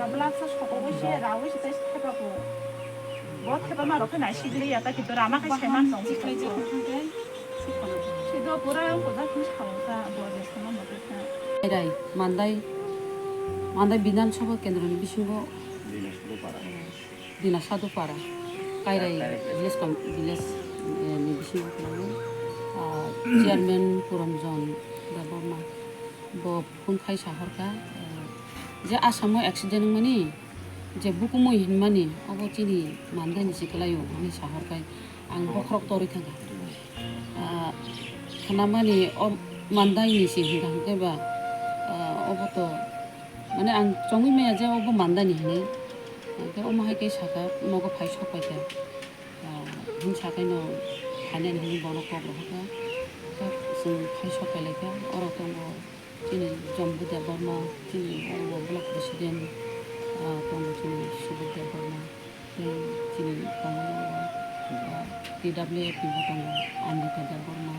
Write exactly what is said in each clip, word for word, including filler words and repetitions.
Bwlak sa sokogwi se rawi se tei se thepa ko. Bo thepa ma rok khe nai sigli ya ta kintu rama khai se man tong. Sido pura ang ko jak ni sao ta bo je sama mo ta. Kairai Mandai, Mandai Bidhan Sabha Kendro ni bisingo Dina Sadupara, Kairai village com-, village, eh, ni bisingo kwlaiwi, ah, chairman Puranjan Debbarma. Bo phone khai sahorkha, eh, je Assam o accident wngmani, je bukumui hinmani, obo chini Mandai ni se kwlaio, hwnwi sahorkhai ang bokhorok torwi thangkha. Ah, khnamani o Mandai ni se hinkha hwnkhe ba, ah, obo to, mane ang chongwi maya je obo Mandai ni hinwi. Hwnkhe omo hai khe sakha, nogo phai sok paikha. Ah, hwnwi sakhaino phainani hwnwi bono kok rohorkha. Khe chwng phai sok pailaikha, oro tongo chini Jambu Debbarma, chini oro block president, ah, tongo chini Subuk Debbarma, tei chini tongo, ah, T W F ni bo tongo Amrita Debbarma,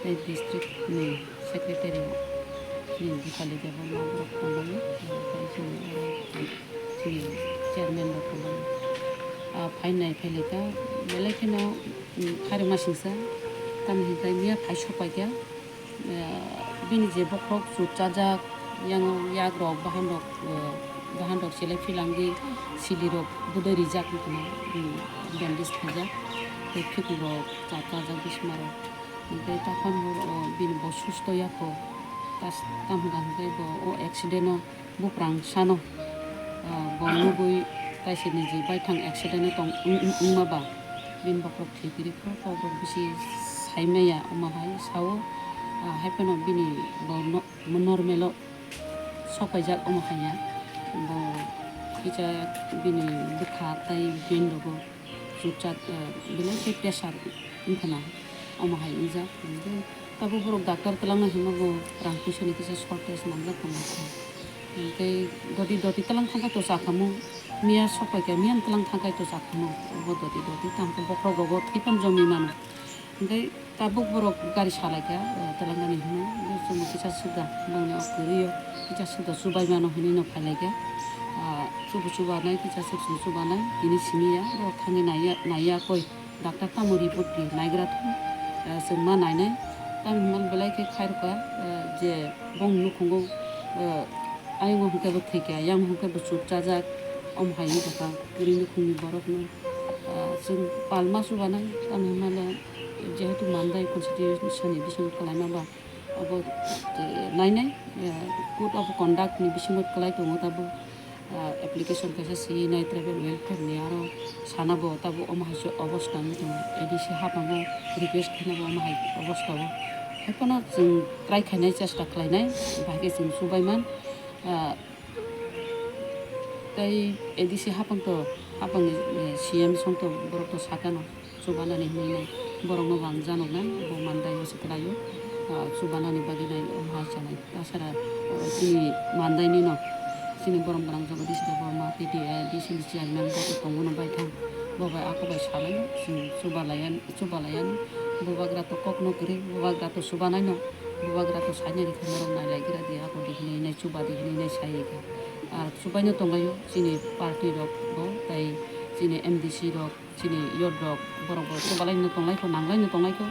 tei district ni secretary chini Dipali Debbarma borok tongo, ah, tei chini oro chini chairman rok tongo. Ah, phainai phailai kha, belai kheno, mm, kharima singsa, tamni hwnkhe miya phai sok paikha, ah, bini je bokhorok chut chajak, yang yak rok, bahan rok, eh, bahan rok selai philangwi sili rok budai rijak wngkha na, mm, bandage khaijak, tei phikung rok chut chajak bisma rok, hwnkhe takham rok, oh, bini bo susto ya kho, tas-, tamo hwnkha hwnkhe bo o accident o Buprang sano, ah, bo nugwi kaisa niji baithang accident o tong wng-, wng-, wngma ba bini bokhorok thwi kwrwi kho, kok rok bisi sai maya omo hai sao, ah, hai phano bini bo no-, normal o sok paijak omo hai ya, bo kisa bini bwkha tei brain rogo. Chukchak, eh, belai khe pressure wngkha na, omo hai wngjak. Hwnkhe tabuk borok doctor twlangna hinma bo rang puisa ni kisa shortage nangjak tongma khe. Hwnkhe doti doti twlang thangkha to chakhamu, miya sok paikha, miya twlang thangkha to chakhamu, obo doti doti tamo khe bokhorok rogo thwi phano jomwi mano. Hwnkhe tabuk borok gari salaikha, eh, twlangani hinwi, chwngno kisa suda, bongni o kwrwi o kisa suda chubaimano hinwi no phailaikha. Ah, chubu chubanai, kisa swk swk chubanai, tini simi ya, borok thangwi naiya, naiya koi, doctor tamo report di, naigra thung, eh, chwng ma nainai. Tamni hwnba belai khe khairokha, eh, je bongni nukhungo, eh, ayungo hwnkhe bo thwikha, yang hwnkhe bo chuk chajak, omo hai wngkha kwrwi nukhungni borokno. Ah, chwng palma chubanai, tamni hwnmale jehetu Mandai constitution ni bisingo kwlaima ba, abo, eh, nainai, eh, code of conduct ni bisingo kwlai tongo tabuk, ah, application kaisa swinai tribal welfare ni, aro sana bo tabuk omo hai se obosta wngwi tongo, A D C haphango request khaina bo omo hai obosta o. Haiphano chwng try khainai, chesta khlainai, bahai khe chwng chubaiman, ah, Tei A D C haphang to, haphang ni, eh, C M song to borok to sakano chubanani hinwi nai borok no bang janok nai bo Mandai o se kwlai o, ah, chubanani bagwi nai o hai sanai. Tasara, ah, chini Mandai ni no chini borom gwnang Jagadish Debbarma T T A D C ni chairman bo to tongo no baithang, bo bai ako bai salai o chwng chubalaiya. Chubalaiya no, bubagra to kok no kwrwi, bubagra to chubanai no, bubagra to sainai rikha norok nailai gira di, ako di hinwi nai chuba di hinwi nai sai rikha. Ar chubaino tonglaio chini party rok bo, tei chini M D C rok, chini youth rok, borok bo chubalai no tonglai kho, nanglai no tonglai kho.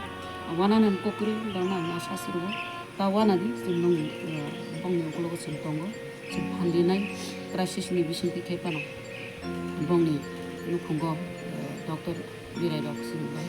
Wanani kok kwrwi, borok no ang asa sirwo. Ta wana di, chwng nung, eh, bongni ukologo chwng tongo. Chwng phan rinai crisis ni bisingtwi khe phano bongni nukhungo, eh, doctor Birai rok chwng bai